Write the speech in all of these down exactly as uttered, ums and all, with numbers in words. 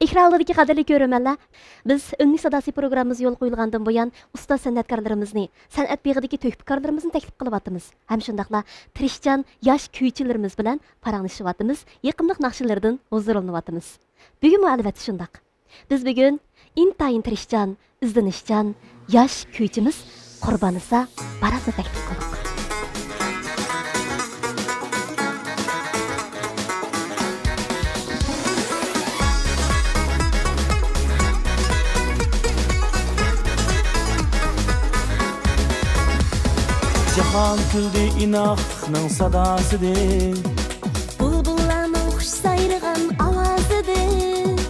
ئېكران ئالدىدىكى قەدىرلىك كۆرۈرمەنلەر، بىز ئۈملۈك ساداسى پروگراممىمىز يولغا قويۇلغاندىن بۇيان، ئۇستاز سەنئەتكارلىرىمىزنى، سەنئەت بېغىدىكى تۆھپىكارلىرىمىزنى تەكلىپ قىلىۋاتىمىز. ھەم شۇنداقلا تىرىشچان ياش كۈيچىلىرىمىز بىلەن پاراڭلىشىۋاتىمىز، يېقىملىق ناخشىلىرىدىن ھۇزۇرلىنىۋاتىمىز. بۈگۈنمۇ ئەلۋەتتە شۇنداق. بىز بۈگۈن ئىنتايىن تىرىشچان، ئىزدىنىشچان ياش كۈيچىمىز قۇرباننىسا باراتنى تەكلىپ قىلدۇق. جاھان كۈلدى ئىناقلىقنىڭ ساداسىدىن. بۇلبۇللارنىڭ خۇش سايرىغان ئاۋازىدىن.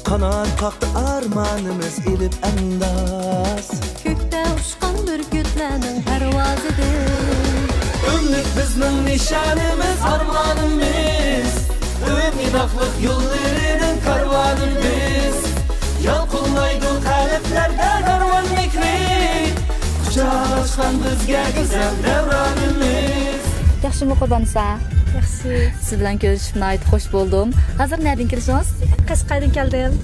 قانات قاقتى ئارمانىمىز ئېلىپ ئەنداز. كۆكتە ئۇچقان بۈركۈتلەرنىڭ پەرۋازىدىن. ئۆملۈك بىزنىڭ نىشانىمىز، ئارمانىمىز. ئۈمىد ئىناقلىق يوللىرىنىڭ كارۋانى بىز. يالقۇنلايدۇ قەلبلەردە دەرۋەن مېھرى. قۇچاق ئاچقان بىزگە گۈزەل دەۋرانىمىز. ياخشىمۇ قۇرباننىسا؟ ياخشى. سىز بىلەن كۆرۈشۈپ ناھايىتى خۇش بولدۇم. ھازىر نەدىن كېلىشىڭىز؟ قەشقەردىن كەلدىم.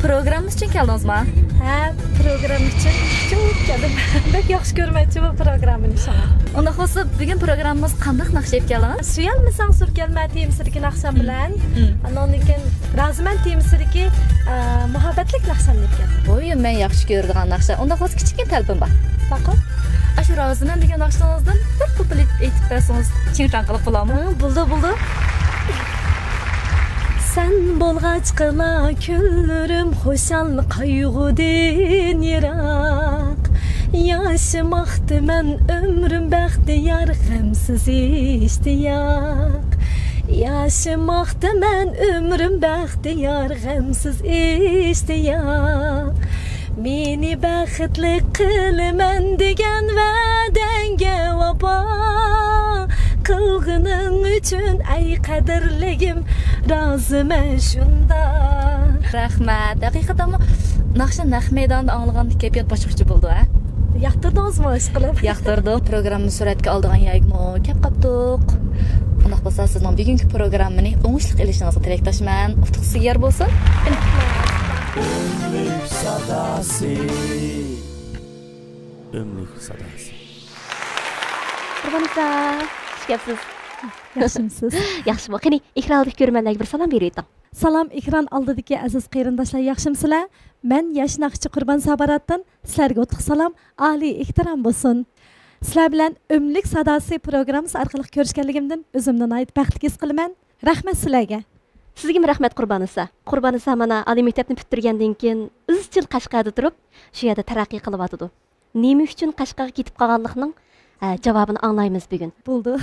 پروگرامما ئۈچۈن كەلدىڭىزما؟ ھە، پروگرامما ئۈچۈن، ئۈچۈن كەلدىم. بەك ياخشى كۆرمەكچى بۇ پروگراممىنى شۇڭا. ئۇنداق بولسا، بۈگۈن پروگراممىمىز قانداق ناخشا ئېلىپ كەلدىڭىز؟ سۆيەلمىسەڭ سۈركەلمە تېمىسىدىكى ناخشام بىلەن، ئاندىن كېيىن رازىمەن تېمىسىدىكى، ئە، مۇھەببەتلىك ناخشامنى ئېلىپ كەلدىم. ۋوي، مەن ياخشى كۆرىدىغان ناخشا. ئۇنداق بولسا، كىچىككىنە تەلىپىم بار. باقۇ. ئاشۇ رازىمەن دېگەن ناخشىڭىزدىن بىر كۇپلېت ئېيتىپ بەرسىڭىز، چىڭ-چاڭ قىلىپ بولامۇ؟ ھە، بولدى، بولدى. سەن بولغاچقىلا كۈنلىرىم خۇشال، قايغۇدىن يىراق. ياشىماقتا مەن ئۆمرۈم بەختىيار، غەمسىز ئىشتىياق. ياشىماقتا مەن ئۆمرۈم بەختىيار، غەمسىز ئىشتىياق. مېنى بەختلىك قىلىمەن دېگەن ۋەدەڭگە ۋاپا قىلغىنىڭ ئۈچۈن، ئەي قەدىرلىگىم، رازىمەن شۇنداق. رەھمەت. ھەقىقەتەنمۇ ناخشا نەق مەيداندا ئاڭلىغاندا كەيپىيات باشقىچە بولىدۇ، ھە؟ ياقتۇردىڭىزمۇ ئىشقىلىپ؟ ياقتۇردۇم. پروگرامما سۈرەتكە ئالىدىغان يەرگىمۇ كەپ قاپتۇق. ئۇنداق بولسا، سىزنىڭ بۈگۈنكى پروگراممىنى ئوڭۇشلۇق ئېلىشىڭىزغا تىلەكداشمەن. ئۇتۇق سىزگە يار بولسۇن. ئۆملۈك ساداسى. ئۆملۈك ساداسى. قۇربان ئاكا، خۇش كەپسىز. ياخشىمسىز؟ ياخشىمۇ؟ قېنى، ئېكران ئالدىدىكى كۆرۈرمەنلەرگە بىر سالام بېرىۋېتىڭ. سالام، ئېكران ئالدىدىكى ئەزىز قېرىنداشلار، ياخشىمسىلەر؟ مەن ياش ناخشىچى قۇربان ساباراتتىن سىلەرگە ئوتلۇق سالام، ئالىي ئېھتىرام بولسۇن. سىلەر بىلەن ئۆملۈك ساداسى پروگراممىسى ئارقىلىق كۆرۈشكەنلىكىمدىن ئۆزۈمنى ناھايىتى بەختلىك ھېس قىلىمەن. رەھمەت سىلەرگە. سىزگىمۇ رەھمەت، قۇربانىسا. قۇربانىسا مانا ئالىي مەكتەپنى پۈتتۈرگەندىن كېيىن ئىزچىل قەشقەردە تۇرۇپ، شۇ يەردە تەرەققىي قىلىۋاتىدۇ. نېمە ئۈچۈن قەشقەرگە كېتىپ قالغانلىقنىڭ، ئە، جاۋابىنى ئاڭلايمىز بۈگۈن. بولدى.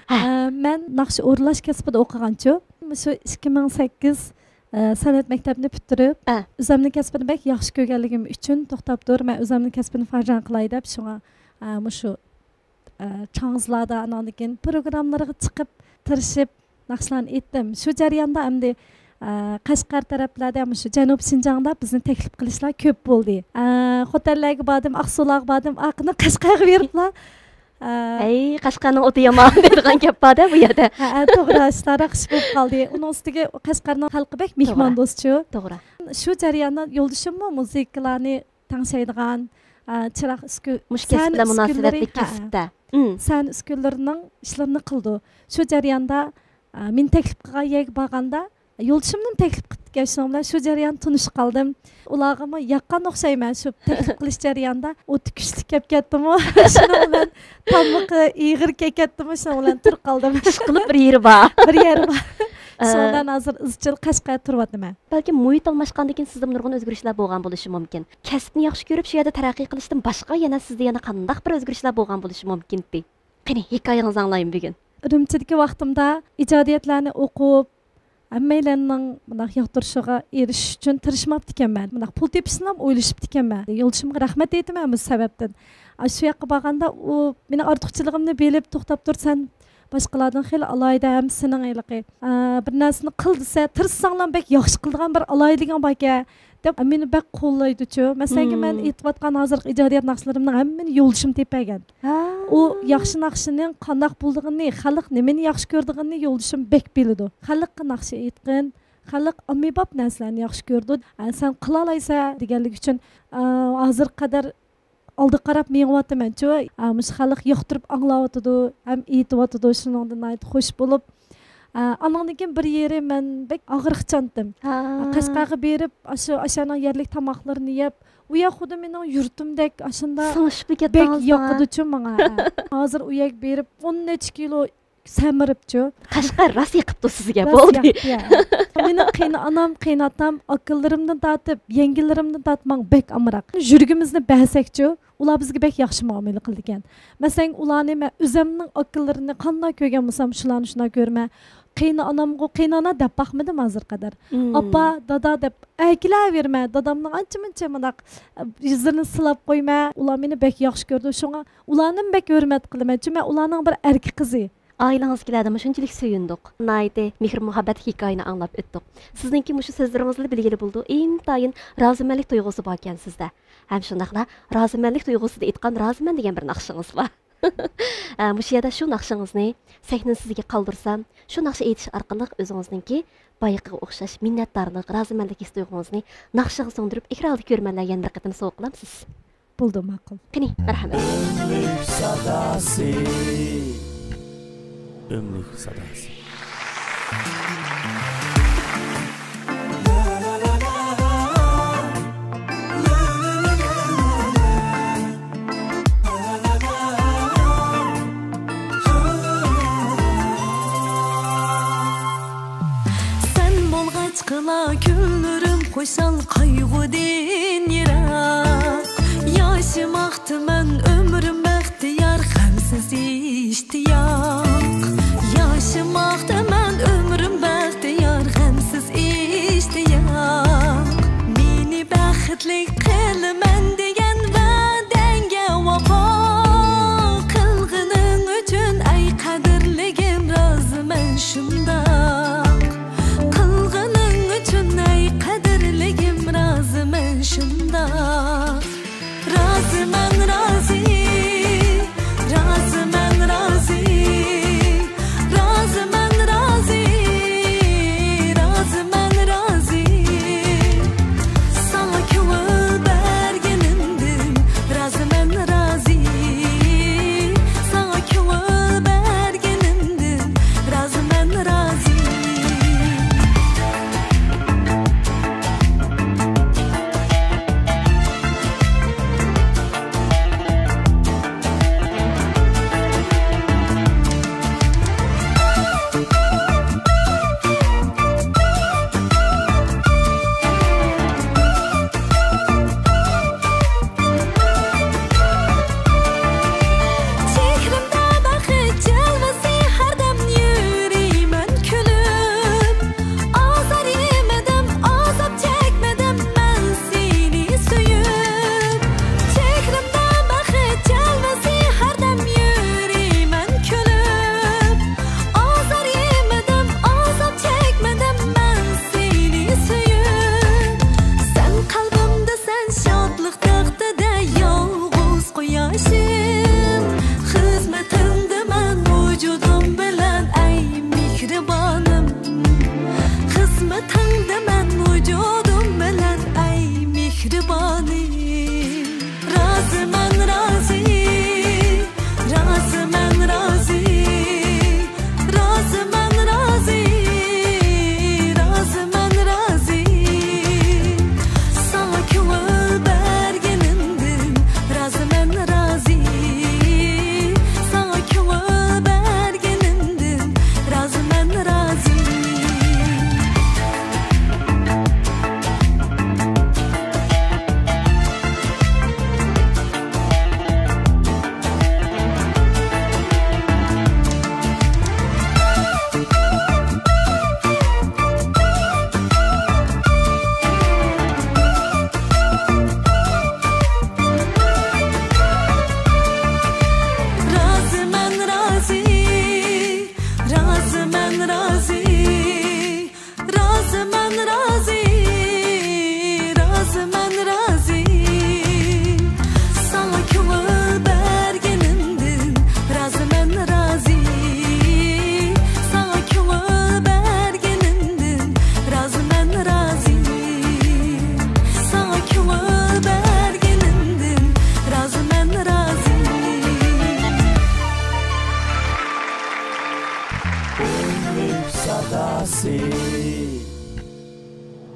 ھە. ئە، مەن ناخشا ئورۇنلاش كەسپىدە ئوقۇغانچۇ. مۇشۇ ئىككى مىڭ سەككىز، ئە، سەنئەت مەكتەپنى پۈتتۈرۈپ، ھە، ئۆزۈمنىڭ كەسپىنى بەك ياخشى كۆرگەنلىكىم ئۈچۈن توختاپ تۇر، مەن ئۆزۈمنىڭ كەسپىنى فارجاڭ قىلاي دەپ، شۇڭا، ئە، مۇشۇ ئە، چاڭزىلاردا، ئاناندىن كېيىن پروگراممىلىرىغا چىقىپ، تىرىشىپ ناخشىلارنى ئېيتتىم. شۇ جەرياندا ئەمدى، ئە، قەشقەر تەرەپلەردە، مۇشۇ جەنۇبىي شىنجاڭدا بىزنى تەكلىپ قىلىشلار كۆپ بولدى. ئە، خوتەنلەرگە باردىم، ئاقسۇلارغا باردىم، ئارقىدىن قەشقەرگە بېرىپلا، ئە، ھەي، قەشقەرنىڭ ئوتى يامان دەيدىغان گەپ بار-دە بۇ يەردە. ھە، ھە، توغرا، شۇنداق ئىش بولۇپ قالدى. ئۇنىڭ ئۈستىگە قەشقەرنىڭ خەلقى بەك توغرا. مېھماندوستچۇ. توغرا. شۇ جەرياندا يولدىشىممۇ مۇزىكىلارنى تەڭشەيدىغان، ئە، چىراغ ئۈسكۈ-، مۇشۇ كەسىپ سەھنە بىلەن ئۈسكۈنلىرى، مۇناسىۋەتلىك ھە، كەسىپتە. مم. سەھنە ئۈسكۈنلىرىنىڭ ئىشلىرىنى قىلىدۇ. شۇ جەرياندا، ئە، مېنى تەكلىپ قىلغان يەرگە بارغاندا، يولدىشىمنىمۇ تەكلىپ قىپتىكەن، شۇنىڭ بىلەن شۇ جەرياندا تونۇشۇپ قالدىم. ئۇلارغىمۇ ياققان ئوخشايمەن، شۇ تەكلىپ قىلىش جەريانىدا ئوتى كۈچلۈك كەپ كەتتىمۇ، شۇنىڭ بىلەن تامىقى ئېغىر كەپ كەتتىمۇ، شۇنىڭ بىلەن تۇرۇپ قالدىم. ئىشقىلىپ بىر يېرى بار. بىر يېرى بار. ئە. شۇنىڭ بىلەن ھازىر ئىزچىل قەشقەردە تۇرۇۋاتىمەن. بەلكىم مۇھىت ئالماشقاندىن كېيىن سىزدىمۇ نۇرغۇن ئۆزگىرىشلەر بولغان بولۇشى مۇمكىن. كەسىپنى ياخشى كۆرۈپ، شۇ يەردە تەرەققىي قىلىشتىن باشقا يەنە سىزدە يەنە قانداق بىر ئۆزگىرىشلەر بولغان بولۇشى مۇمكىنتى؟ قېنى، ھېكايىڭىزنى ئاڭلايمەن بۈگۈن. ئۈرۈمچىدىكى ۋاقتىمدا ئىجادىيەتلەرنى ئوقۇپ، ھەممەيلەننىڭ مۇنداق ياقتۇرۇشىغا ئېرىشىش ئۈچۈن تىرىشماپتىكەنمەن. مۇنداق پۇل تېپىشنىمۇ ئويلىشىپتىكەنمەن. يولدىشىمغا رەھمەت ئېيتىمەن بۇ سەۋەبتىن. ئاشۇ ياققا بارغاندا ئۇ مېنىڭ ئارتۇقچىلىقىمنى بىلىپ، توختاپ تۇر، سەن باشقىلاردىن خېلى ئالاھىدە ھەم سېنىڭ ھېلىقى، ئە، بىر نەرسىنى قىل دېسە، تىرىشساڭلار بەك ياخشى قىلىدىغان بىر ئالاھىدىلىكىڭ باركەن دەپ مېنى بەك قوللايدۇچۇ. مەسىلەنكى، مەن مم. ئېيتىۋاتقان ھازىرقى ئىجادىيەت ناخشىلىرىمنىڭ ھەممىنى يولدىشىم تېپىپ بەرگەن. ھە. ئۇ ياخشى ناخشىنىڭ قانداق بولىدىغىنىنى، خەلق نېمىنى ياخشى كۆرىدىغىنىنى يولدىشىم بەك بىلىدۇ. خەلققە ناخشا ئېيتقىن، خەلق ئاممىباب نەرسىلەرنى ياخشى كۆرىدۇ. ئە، سەن قىلالايسەن دېگەنلىكى ئۈچۈن، ئە، ھازىرغا قەدەر ئالدىغا قاراپ مېڭىۋاتىمەنچۇ. ئە، مۇشۇ خەلق ياقتۇرۇپ ئاڭلاۋاتىدۇ ھەم ئېيتىۋاتىدۇ. شۇنىڭدىن ناھايىتى خوش بولۇپ، ئە، ئاندىن كېيىن بىر يېرى مەن بەك ئاغرىقچانتىم. ھا. قەشقەرگە بېرىپ، ئاشۇ، ئاشۇنىڭ يەرلىك تاماقلىرىنى يەپ، ئۇ ياق خۇددى مېنىڭ يۇرتۇمدەك، ئاشۇنداق سىڭىشىپلا بەك كەتتىڭىز دەڭا. ياقىدۇچۇ ماڭا. ھە. ھازىر ئۇ يەرگە بېرىپ، ئون نەچچە كىلو سەمرىپچۇ. قەشقەر راست يېقىپتۇ سىزگە، راست بولدى. ياقتى، ھە. مېنىڭ قېيىنئانام، قېيىنئاتام، ئاكىلىرىمدىن تارتىپ، يەڭگىلىرىمدىن تارتىپ ماڭا بەك ئامراق. يۈرىكىمىزنى بەرسەكچۇ، ئۇلار بىزگە بەك ياخشى مۇئامىلە قىلىدىكەن. مەسىلەن، ئۇلارنى مەن ئۆزەمنىڭ ئاكىلىرىنى قانداق كۆرگەن بولسام، شۇلارنى شۇنداق كۆرىمەن. قېيىنئانامغۇ قېيىنئانا دەپ باقمىدىم ھازىرغا قەدەر. مم. ئاپا، دادا دەپ ئەركىلەۋېرىمەن. دادامنىڭ ئانچە-مۇنچە مۇنداق، ئە، يۈزلىرىنى سىلاپ قويمەن. ئۇلار مېنى بەك ياخشى كۆرىدۇ. شۇڭا ئۇلارنىمۇ بەك ھۆرمەت قىلىمەن. چۈنكى مەن ئۇلارنىڭ بىر ئەركە قىزى. ئائىلىڭىزدىكىلەردىنمۇ شۇنچىلىك سۆيۈندۇق. ناھايىتى مېھىر-مۇھەببەتلىك ھېكايىنى ئاڭلاپ ئۆتتۇق. سىزنىڭكى مۇشۇ سۆزلىرىڭىزدىن بىلگىلى بولىدۇ، ئىنتايىن رازىمەنلىك تۇيغۇسى باركەن سىزدە. ھەم شۇنداقلا رازىمەنلىك تۇيغۇسىدا ئېيتقان رازىمەن دېگەن بىر ناخشىڭىز بار. ئە، مۇشۇ يەردە شۇ ناخشىڭىزنى سەھنىنى سىزگە قالدۇرسام، شۇ ناخشا ئېيتىش ئارقىلىق ئۆزىڭىزنىڭكى بايىقىغا ئوخشاش مىننەتدارلىق، رازىمەنلىك ھېس تۇيغۇڭىزنى ناخشىغا سىڭدۈرۈپ، ئېكران ئالدىدىكى كۆرۈرمەنلەرگە يەنە بىر قېتىم سوۋغا قىلامسىز؟ بولدى، ماقۇل. قېنى، مەرھەمەت. ئۆملۈك ساداسى. ئۆملۈك ساداسى. سەن بولغاچقىلا كۈنلىرىم خۇشال، قايغۇدىن يىراق. ياشىماقتىمەن ئۆمرۈم بەختىيار، غەمسىز ئىشتىياق. ياشىماقتىمەن ئۆمرۈم بەختىيار، غەمسىز ئىشتىياق. مېنى بەختلىك قىلىمەن دېگەن ۋەدەڭگە ۋاپا قىلغىنىڭ ئۈچۈن، ئەي قەدىرلىگىم، رازىمەن شۇنداق. قىلغىنىڭ ئۈچۈن، ئەي قەدىرلىگىم، رازىمەن شۇنداق. رازىمەن، رازى، رازىمەن، رازى، رازىمەن، رازى، رازىمەن، رازى. ساڭا كۆڭۈل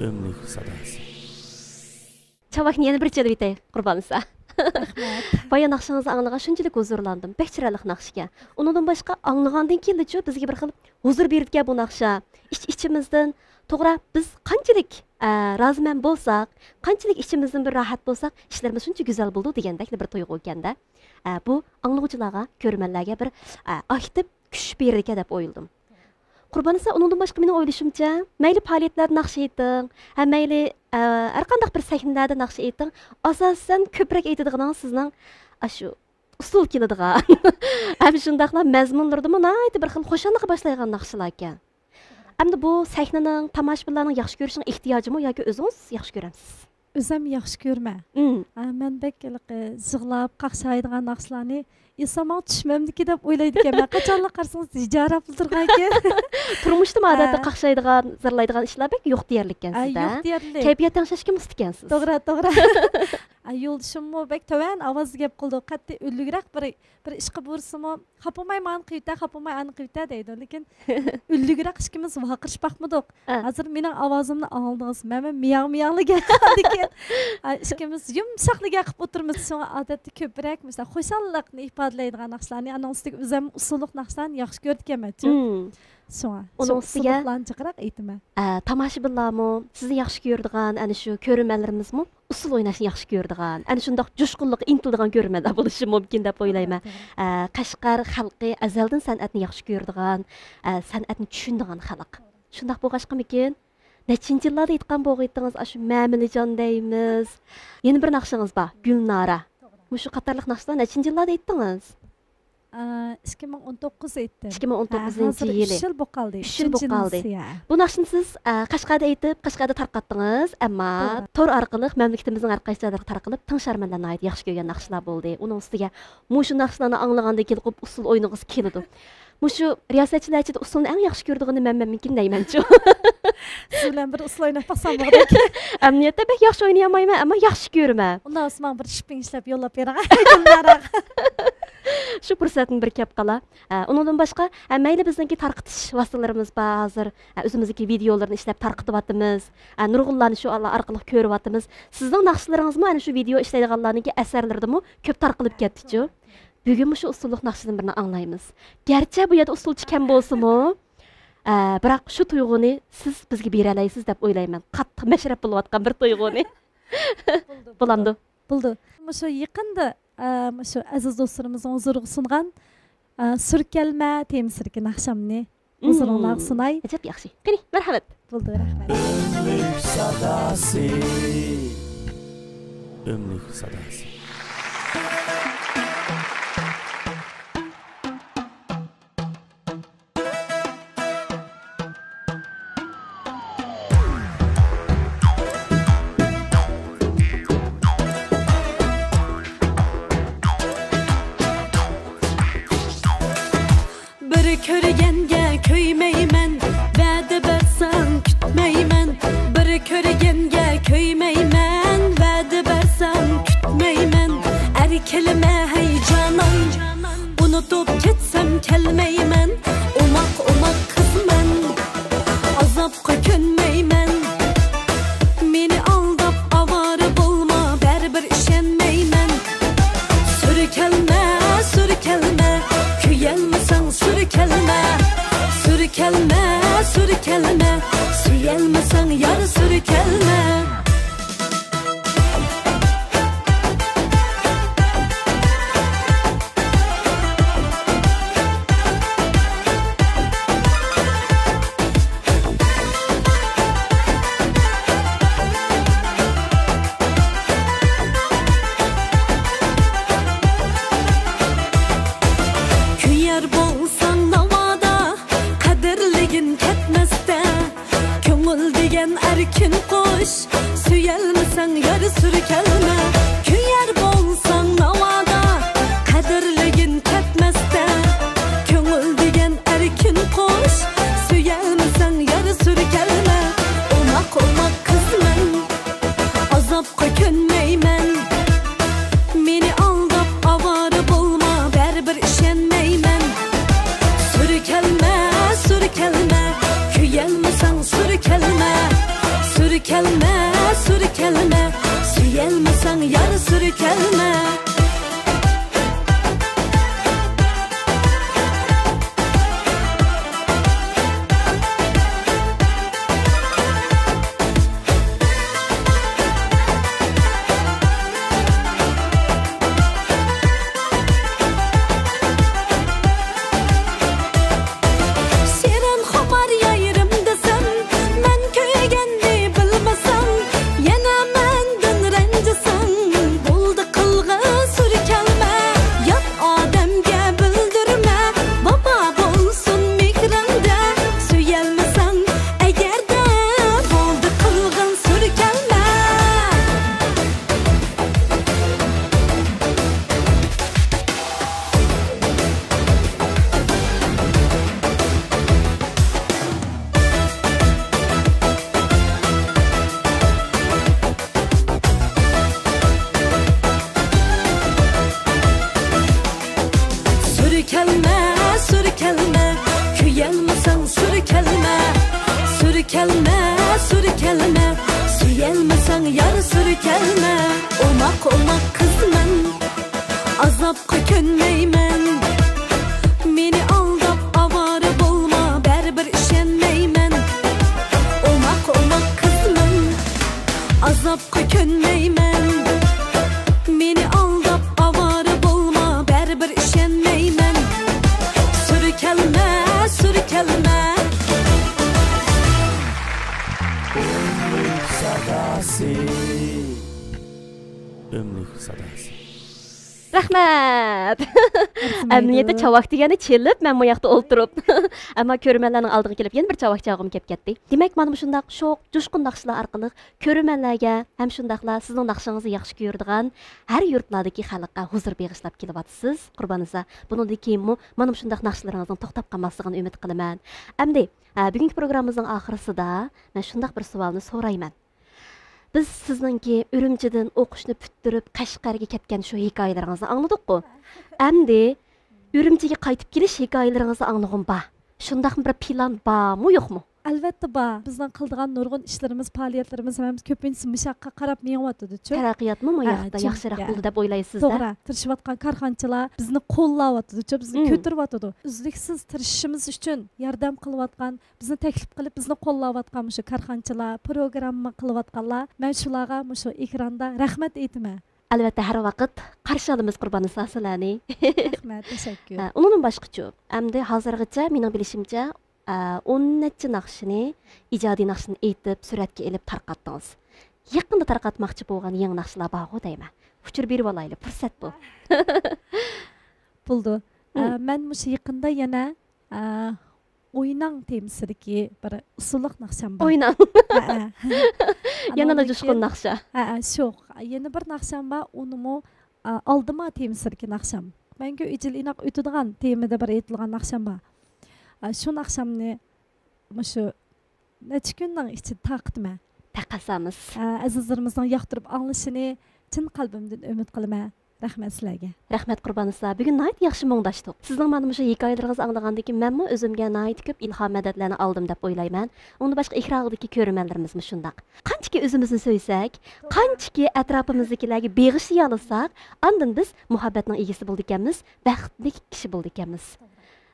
ئۆملۈك ساداسى. چاۋاكنى يەنە بىر چېلىۋېتەي، قۇربانىسا. رەھمەت. بايا ناخشىڭىزنى ئاڭلىغان شۇنچىلىك ھۇزۇرلاندىم. بەك چىرايلىق ناخشىكەن. ئۇنىڭدىن باشقا ئاڭلىغاندىن كېيىنلىچۇ بىزگە بىر خىل ھۇزۇر بېرىدىكەن بۇ ناخشا. ئىچ-ئىچىمىزدىن، توغرا، بىز قانچىلىك، ئە، رازىمەن بولساق، قانچىلىك ئىچىمىزدىن بىر راھەت بولساق، ئىشلىرىمىز شۇنچە گۈزەل بولىدۇ دېگەندەك بىر تۇيغۇ ئىكەن-دە. ئە، بۇ ئاڭلىغۇچىلارغا، كۆرۈرمەنلەرگە بىر، ئە، ئاكتىپ كۈچ بېرىدىكەن دەپ ئويلىدىم. قۇربان ئاكا، ئۇنىڭدىن باشقا مېنىڭ ئويلىشىمچە، مەيلى پائالىيەتلەردە ناخشا ئېيتىڭ، ھە، مەيلى، ئە، ھەرقانداق بىر سەھنىلەردە ناخشا ئېيتىڭ، ئاساسەن كۆپرەك ئېيتىدىغىنىڭىز سىزنىڭ ئاشۇ ئۇسسۇل كېلىدىغان، ھەم شۇنداقلا مەزمۇنلىرىدىمۇ ناھايىتى بىر خىل خۇشاللىققا باشلايدىغان ناخشىلاركەن. ئەمدى بۇ سەھنىنىڭ، تاماشىبىنلارنىڭ ياخشى كۆرۈشىنىڭ ئېھتىياجىمۇ ياكى ئۆزىڭىز ياخشى كۆرەمسىز؟ ئۆزۈم ياخشى كۆرىمەن. مم. ئا، مەن بەك ھېلىقى يىغلاپ، قاقشايدىغان ناخشىلارنى ئىنسان ماڭا چۈشمەمدىكى دەپ ئويلايدىكەن. مەن قاچانلا قارىسىڭىز ھىجاراپلا تۇرغانكەن. تۇرمۇشتىمۇ ئادەتتە ھە. قاقشايدىغان، زىرلايدىغان ئىشلار بەك يوق دېيەرلىككەن ھە، سىزدە. يوق دېيەرلىك. كەيپىيات تەڭشەشكە مۇستىكەنسىز. توغرا، توغرا. ئا، يولدىشىممۇ بەك تۆۋەن ئاۋازدا گەپ قىلىدۇ. قەتئىي ئۈنلۈكرەك بىر بىر ئىشقا بۇيرۇسىمۇ، خاپىماي مانا قىلىۋېتە، خاپىماي ئانا قىلىۋېتە دەيدۇ. لېكىن ئۈنلۈكرەك ئىككىمىز ۋارقىرىشىپ باقمىدۇق. ئە. ھازىر مېنىڭ ئاۋازىمنى ئاڭلىدىڭىز. مەنمۇ مىياڭ مىياڭلا گەپ قىلغاندىكىن، ئا، ئىككىمىز يۇمشاقلا گەپ قىلىپ ئولتۇرىمىز. شۇڭا ئادەتتە كۆپرەك، مەسىلەن، خۇشاللىقنى ئىپادىلەيدىغان ناخشىلارنى، ئانىڭ ئۈستىگە ئۆزۈم ئۇسسۇللۇق ناخشىلارنى ياخشى كۆرىدىكەنمەنچۇ. مم. شۇڭا ئۇنىڭ شۇ ئۈستىگە ئۇسسۇللۇقلارنى جىقراق ئېيتىمەن. ئە، تاماشىبىنلارمۇ، سىزنى ياخشى كۆرىدىغان ئەنە شۇ كۆرۈرمەنلىرىمىزمۇ ئۇسسۇل ئويناشنى ياخشى كۆرىدىغان، ئەنە شۇنداق جۇشقۇنلۇققا ئىنتىلىدىغان كۆرۈرمەنلەر بولۇشى مۇمكىن دەپ ئويلايمەن. توغرا، توغرا. ئە، قەشقەر خەلقى ئەزەلدىن سەنئەتنى ياخشى كۆرىدىغان، ئە، سەنئەتنى چۈشىنىدىغان خەلق. شۇنداق بولغاچقىمىكىن، نەچچىنچى يىللاردا ئېيتقان بولغىيتتىڭىز، ئاشۇ مەمىلىجان دەيمىز. يەنە بىر ناخشىڭىز بار، گۈلنارە. مۇشۇ قاتارلىق ناخشىلار نەچچىنچى يىللاردا ئېيتتىڭىز؟ ئىككى مىڭ ئون توققۇز ئېيتتىم. ئىككى مىڭ ئون توققۇزىنچى يىلى. ھە، ھازىر ئۈچ يىل بولۇپ قالدى. ئۈچ يىل بولۇپ قالدى. بۇ ناخشىنى سىز، ئە، قەشقەردە ئېيتىپ، قەشقەردە تارقاتتىڭىز، ئەمما توغرا. تور ئارقىلىق مەملىكىتىمىزنىڭ ھەر قايسى جايلىرىغا تارقىلىپ، تىڭشارمەنلەر ناھايىتى ياخشى كۆرگەن ناخشىلار بولدى. ئۇنىڭ ئۈستىگە مۇشۇ ناخشىلارنى ئاڭلىغاندىن كېيىن قوپ ئۇسسۇل ئوينىغۇسى كېلىدۇ. مۇشۇ رىياسەتچىلەر ئىچىدە ئۇسسۇلنى ئەڭ ياخشى كۆرىدىغىنى مەن، مەنمىكىن دەيمەنچۇ. سىز بىلەن بىر ئۇسسۇل ئويناپ باقسام بولغۇدەك. ئەمەلىيەتتە بەك ياخشى ئوينىيالمايمەن، ئەمما ياخشى كۆرىمەن. ئۇنداق بولسا ماڭا بىر شىپپىڭ ئىشلەپ يوللاپ بېرىڭ. شۇ پۇرسەتنى بىر كەپ قالا. ئە، ئۇنىڭدىن باشقا، ئە، مەيلى بىزنىڭكى تارقىتىش ۋاسىتىلىرىمىز بار ھازىر. ئە، ئۆزىمىزنىڭكى ۋىدېئولىرىنى ئىشلەپ تارقىتىۋاتىمىز. ئە، نۇرغۇنلارنى شۇ ئارقىلىق كۆرۈۋاتىمىز. سىزنىڭ ناخشىلىرىڭىزمۇ ئەنە شۇ ۋىدېئو ئىشلەيدىغانلارنىڭكى ئەسەرلىرىدىمۇ كۆپ تارقىلىپ كەتتىچۇ. بۈگۈن مۇشۇ ئۇسسۇللۇق ناخشىدىن بىرنى ئاڭلايمىز. گەرچە بۇ يەردە ئۇسسۇلچى كەم بولسىمۇ، ئە، بىراق شۇ تۇيغۇنى سىز بىزگە بېرەلەيسىز دەپ ئويلايمەن. قاتتىق مەشرەپ بولۇۋاتقان بىر تۇيغۇنى. بولىدۇ، بولىدۇ. بولامدۇ؟ بولىدۇ. مۇشۇ يېقىندا، ئە، مۇشۇ ئەزىز دوستلىرىمىزنىڭ ھۇزۇرىغا سۇنغان، ئە، سۈركەلمە تېمىسىدىكى ناخشامنى ھۇزۇرۇڭلارغا سۇناي. ئەجەب ياخشى. قېنى، مەرھەمەت. بولدى، رەھمەت. ئۆملۈك ساداسى. ئۆملۈك ساداسى. بىر كۆرگەنگە كۆيمەيمەن، ۋەدە بەرسەڭ كۈتمەيمەن. بىر كۆرگەنگە كۆيمەيمەن، ۋەدە بەرسەڭ كۈتمەيمەن. ئەركىلىمە ھەي جانان، ئۇنتۇپ كەتسەم كەلمەيمەن. ئوماق، ئوماق قىزمەن، ئازابقا كۆنمەيمەن. مېنى ئالداپ ئاۋارە بولما، بەرىبىر ئىشەنمەيمەن. سۈركەلمە، سۈركەلمە، كۆيەلمىسەڭ سۈركەلمە. سۈركەلمە، سۈركەلمە، سۆيەلمىسەڭ يار سۈركەلمە. كۆيەر بولساڭ ناۋادا، قەدىرلىگىن كەتمەستە. كۆڭۈل دېگەن ئەركىن قۇش، سۆيەلمىسەڭ يار سۈركەلمە. كۆيەر بولساڭ ناۋادا، قەدىرلىگىن كەتمەستە. كۆڭۈل دېگەن ئەركىن قۇش، سۆيەلمىسەڭ يار سۈركەلمە. ئوماق، ئوماق قىزمەن، ئازابقا كۆنمەيمەن. مېنى ئالداپ ئاۋارە بولما، بەرىبىر ئىشەنمەيمەن. سۈركەلمە، سۈركەلمە، كۆيەلمىسەڭ سۈركەلمە. سۈركەلمە، كەلمە، سۈركەلمە، سۆيەلمىسەڭ يار سۈركەلمە. شېرىن خۇمار يايرىم دېسەم، مەن كۆيگەننى بىلمىسەڭ، يەنە مەندىن رەنجىسەڭ، بولدى قىلغىن سۈركەلمە. يات ئادەمگە بىلدۈرمە، ۋاپا بولسۇن مېھرىڭدە. سۆيەلمىسەڭ ئەگەردە، بولدى قىلغىن سۈركەلمە. سۈركەلمە، سۈركەلمە، كۆيەلمىسەڭ سۈركەلمە. سۈركەلمە، سۈركەلمە، سۆيەلمىسەڭ يار سۈركەلمە. ئوماق، ئوماق قىزمەن، ئازابقا كۆنمەيمەن. مېنى ئالداپ ئاۋارە بولما، بەرىبىر ئىشەنمەيمەن. ئوماق، ئوماق قىزمەن، ئازابقا كۆنمەيمەن. مېنى ئالداپ ئاۋارە بولما، بەرىبىر ئىشەنمەيمەن. سۈركەلمە، سۈركەلمە. ئۆملۈك ساداسى. ئۆملۈك ساداسى. رەھمەت. رەھمەت. ئەمەلىيەتتە چاۋاك دېگەننى چېلىپ، مەن بۇ ياقتا ئولتۇرۇپ. ئەمما كۆرۈرمەنلەرنىڭ ئالدىغا كېلىپ، يەنە بىر چاۋاك چالغۇم كېلىپ كەتتى. دېمەك، مانا مۇشۇنداق شوخ، جۇشقۇن ناخشىلار ئارقىلىق كۆرۈرمەنلەرگە ھەم شۇنداقلا سىزنىڭ ناخشىڭىزنى ياخشى كۆرىدىغان ھەر يۇرتلاردىكى خەلققە ھۇزۇر بېغىشلاپ كېلىۋاتىسىز، قۇربان ئىسا. بۇنىڭدىن كېيىنمۇ مانا مۇشۇنداق ناخشىلىرىڭىزنىڭ توختاپ قالماسلىقىنى ئۈمىد قىلىمەن. ئەمدى، ئە، بۈگۈنكى پروگراممىمىزنىڭ ئاخىرىسىدا مەن شۇنداق بىر سوئالنى سورايمەن. بىز سىزنىڭكى ئۈرۈمچىدىن ئوقۇشنى پۈتتۈرۈپ، قەشقەرگە كەتكەن شۇ ھېكايىلىرىڭىزنى ئاڭلىدۇققۇ؟ ئەمدى ئۈرۈمچىگە قايتىپ كېلىش ھېكايىلىرىڭىزنى ئاڭلىغۇم بار. شۇنداقمۇ بىر پىلان بارمۇ، يوقمۇ؟ ئەلۋەتتە بار. بىزنىڭ قىلىدىغان نۇرغۇن ئىشلىرىمىز، پائالىيەتلىرىمىز ھەممىسى كۆپىنچىسى مۇشۇ ياققا قاراپ مېڭىۋاتىدۇچۇ. تەرەققىياتمۇ مۇ ھە، ياقتا ياخشىراق بولىدۇ دەپ ئويلايسىز-دە؟ توغرا. تىرىشىۋاتقان كارخانىچىلار بىزنى قوللاۋاتىدۇچۇ، بىزنى كۆتۈرۈۋاتىدۇ. ئۈزلۈكسىز تىرىشىشىمىز ئۈچۈن ياردەم قىلىۋاتقان، بىزنى تەكلىپ قىلىپ، بىزنى قوللاۋاتقان مۇشۇ كارخانىچىلار، پروگرامما قىلىۋاتقانلار، مەن شۇلارغا مۇشۇ ئېكراندا رەھمەت ئېيتىمەن. ئەلۋەتتە، ھەر ۋاقىت قارشى ئالىمىز قۇربان ئىسا سىلەرنى. رەھمەت، تەشەككۈر. ھە، ئۇنىڭدىن باشقىچۇ، ئەمدى ھازىرغىچە مېنىڭ بىلىشىمچە، ئە، ئون نەچچە ناخشىنى، ئىجادىي ناخشىنى ئېيتىپ، سۈرەتكە ئېلىپ تارقاتتىڭىز. يېقىندا تارقاتماقچى بولغان يېڭى ناخشىلار بارغۇ دەيمەن. ئۇچۇر بېرىۋالايلى، پۇرسەت بۇ. بولىدۇ. ئە، مەن مۇشۇ يېقىندا يەنە، ئە، ئويناڭ تېمىسىدىكى بىر ئۇسسۇللۇق ناخشام بار. ئويناڭ. ھەئە. يەنىلا ئانىڭدىن جۇشقۇن كېيىن ناخشا. ھەئە، شۇ. يەنە بىر ناخشام بار، ئۇنىمۇ، ئا، ئالدىما تېمىسىدىكى ناخشام. مەڭگۈ ئېجىل ئىناق ئۆتىدىغان تېمىدا بىر ئېيتىلغان ناخشام بار. ئا، شۇ ناخشامنى مۇشۇ نەچچە كۈننىڭ ئىچىدە تارقىتىمەن. تەقەززامىز. ئا، ئەزىزلىرىمىزنىڭ ياقتۇرۇپ ئاڭلىشىنى چىن قەلبىمدىن ئۈمىد قىلىمەن. رەھمەت سىلەرگە. رەھمەت قۇربان ئىسا. بۈگۈن ناھايىتى ياخشى مۇڭداشتۇق. سىزنىڭ مانا مۇشۇ ھېكايىلىرىڭىزنى ئاڭلىغاندىن كېيىن مەنمۇ ئۆزۈمگە ناھايىتى كۆپ ئىلھام مەدەتلەرنى ئالدىم دەپ ئويلايمەن. ئۇنىڭدىن باشقا ئېكران ئالدىدىكى كۆرۈرمەنلىرىمىزمۇ شۇنداق. قانچىكى ئۆزىمىزنى سۆيسەك، قانچىكى ئەتراپىمىزدىكىلەرگە بېغىشلىيالىساق، ئاندىن بىز مۇھەببەتنىڭ ئىگىسى بولىدىكەنمىز، بەختلىك كىشى بولىدىكەنمىز.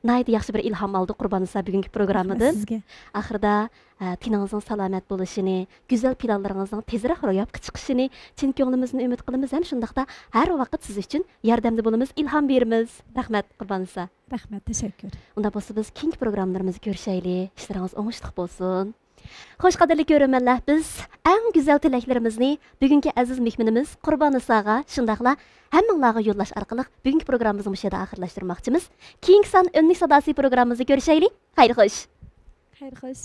ناھايىتى ياخشى بىر ئىلھام ئالدۇق قۇربان ئىسا بۈگۈنكى پروگراممىدىن. رەھمەت سىزگە. ئاخىرىدا، ئە، تېنىڭىزنىڭ سالامەت بولۇشىنى، گۈزەل پىلانلىرىڭىزنىڭ تېزرەك روياپقا چىقىشىنى چىن كۆڭلىمىزدىن ئۈمىد قىلىمىز ھەم شۇنداقتا ھەر ۋاقىت سىز ئۈچۈن ياردەمدە بولىمىز، ئىلھام بېرىمىز. رەھمەت قۇربان ئىسا. رەھمەت، تەشەككۈر. ئۇنداق بولسا بىز كېيىنكى پروگراممىلىرىمىزدا كۆرۈشەيلى. ئىشلىرىڭىز ئوڭۇشلۇق بولسۇن. خوش، قەدىرلىك كۆرۈرمەنلەر، بىز ئەڭ گۈزەل تىلەكلىرىمىزنى بۈگۈنكى ئەزىز مېھمىنىمىز قۇربان ئىساغا، شۇنداقلا ھەممىڭلارغا يوللاش ئارقىلىق بۈگۈنكى پروگراممىمىزنى مۇشۇ يەردە ئاخىرلاشتۇرماقچىمىز. كېيىنكى سان ئۈنلۈك ساداسى پروگراممىمىزدا كۆرۈشەيلى. خەير خوش. خەير خوش.